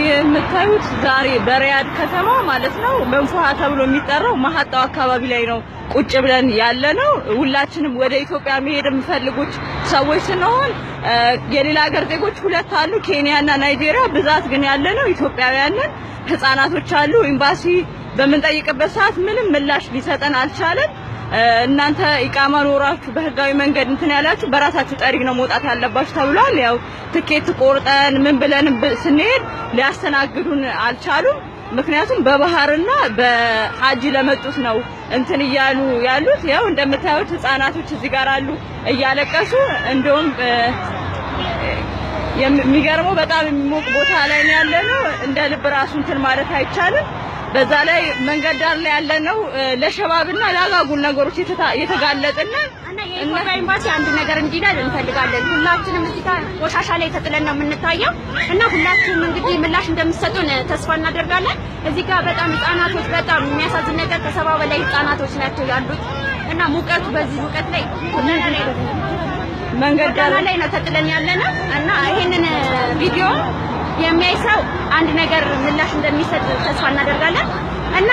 የምታዩት ዛሬ በሪያድ ከተማ ማለት ነው መንፉሃ ተብሎ የሚጠራው መሀጣው አካባቢ ላይ ነው ቁጭ ብለን ያለ ነው። ሁላችንም ወደ ኢትዮጵያ መሄድ የምፈልጉት ሰዎች ስንሆን የሌላ ሀገር ዜጎች ሁለት አሉ፣ ኬንያ እና ናይጄሪያ። ብዛት ግን ያለ ነው ኢትዮጵያውያንን፣ ህፃናቶች አሉ። ኤምባሲ በምንጠይቅበት ሰዓት ምንም ምላሽ ሊሰጠን አልቻለም። እናንተ ኢቃማ ኖራችሁ በህጋዊ መንገድ እንትን ያላችሁ በራሳችሁ ጠሪግ ነው መውጣት ያለባችሁ ተብሏል። ያው ትኬት ቆርጠን ምን ብለን ስንሄድ ሊያስተናግዱን አልቻሉም። ምክንያቱም በባህርና በሀጂ ለመጡት ነው እንትን እያሉ ያሉት። ያው እንደምታዩት ህፃናቶች እዚህ ጋር አሉ እያለቀሱ። እንደውም የሚገርመው በጣም የሚሞቅ ቦታ ላይ ነው ያለነው። እንደ ልብ ራሱ እንትን ማለት አይቻልም። በዛ ላይ መንገድ ዳር ላይ ያለነው ለሸባብና ለአጓጉል ነገሮች የተጋለጥን። እና የኢትዮጵያ ኤምባሲ አንድ ነገር እንዲለን እንፈልጋለን። ሁላችንም እዚህ ጋር ቆሻሻ ላይ ተጥለን ነው የምንታየው እና ሁላችሁም እንግዲህ ምላሽ እንደምትሰጡን ተስፋ እናደርጋለን። እዚህ ጋር በጣም ህጻናቶች፣ በጣም የሚያሳዝን ነገር ከ70 በላይ ህጻናቶች ናቸው ያሉት እና ሙቀቱ፣ በዚህ ሙቀት ላይ ጎዳና ላይ መንገድ ዳር ጎዳና ላይ ነው ተጥለን ያለነው እና ይሄንን ቪዲዮ የሚያይ ሰው አንድ ነገር ምላሽ እንደሚሰጥ ተስፋ እናደርጋለን እና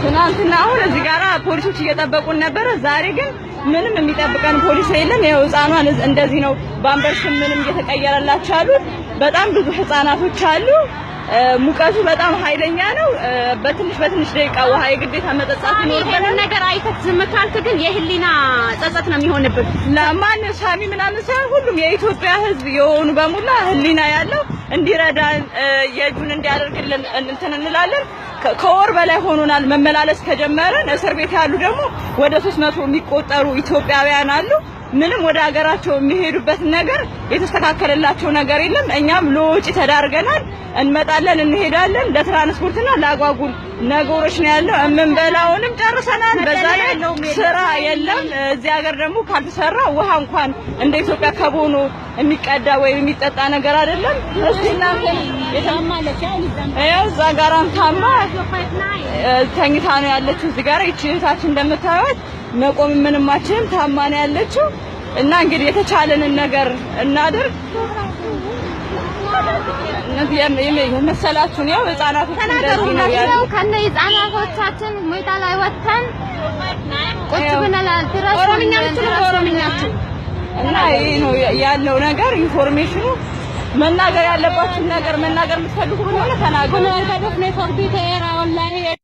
ትናንትና አሁን እዚህ ጋራ ፖሊሶች እየጠበቁን ነበረ። ዛሬ ግን ምንም የሚጠብቀን ፖሊስ የለም። ያው ህፃኗን እንደዚህ ነው ባምበርስም ምንም እየተቀየረላቸው ያሉት። በጣም ብዙ ህፃናቶች አሉ። ሙቀቱ በጣም ኃይለኛ ነው። በትንሽ በትንሽ ደቂቃ ውሃ የግዴታ መጠጣት ይሄንን ይኖርብናል። ነገር አይተህ ዝም ካልክ ግን የህሊና ጸጸት ነው የሚሆንብህ። ለማን ሳሚ ምናምን ሳይሆን ሁሉም የኢትዮጵያ ሕዝብ የሆኑ በሙላ ህሊና ያለው እንዲረዳን የእጁን እንዲያደርግልን እንትን እንላለን። ከወር በላይ ሆኖናል መመላለስ ከጀመረን። እስር ቤት ያሉ ደግሞ ወደ 300 የሚቆጠሩ ኢትዮጵያውያን አሉ። ምንም ወደ ሀገራቸው የሚሄዱበት ነገር የተስተካከለላቸው ነገር የለም። እኛም ለወጪ ተዳርገናል። እንመጣለን፣ እንሄዳለን። ለትራንስፖርትና ለአጓጉል ነገሮች ነው ያለው። የምንበላውንም ጨርሰናል። በዛ ላይ ስራ የለም። እዚህ ሀገር ደግሞ ካልተሰራ ውሃ እንኳን እንደ ኢትዮጵያ ከቦኖ የሚቀዳ ወይም የሚጠጣ ነገር አይደለም። እስቲ እናንተ ያው እዛ ጋራም ታማ ተኝታ ነው ያለችው። እዚህ ጋር ይቺ እህታችን እንደምታዩት መቆም ምንም አትችልም፣ ታማ ነው ያለችው። እና እንግዲህ የተቻለንን ነገር እናድርግ። የመሰላችሁን ያው ህፃናቶች እንደዚህ ነው ያሉት። ከነ ህፃናቶቻችን ሜዳ ላይ ወጥተን ቁጭ ብለናል። ድረሱልን፣ ኦሮምኛ የምትችሉ በኦሮምኛችሁ። እና ይሄ ነው ያለው ነገር። Information ኑ መናገር ያለባችሁን ነገር መናገር የምትፈልጉ ከሆነ ተናገሩ።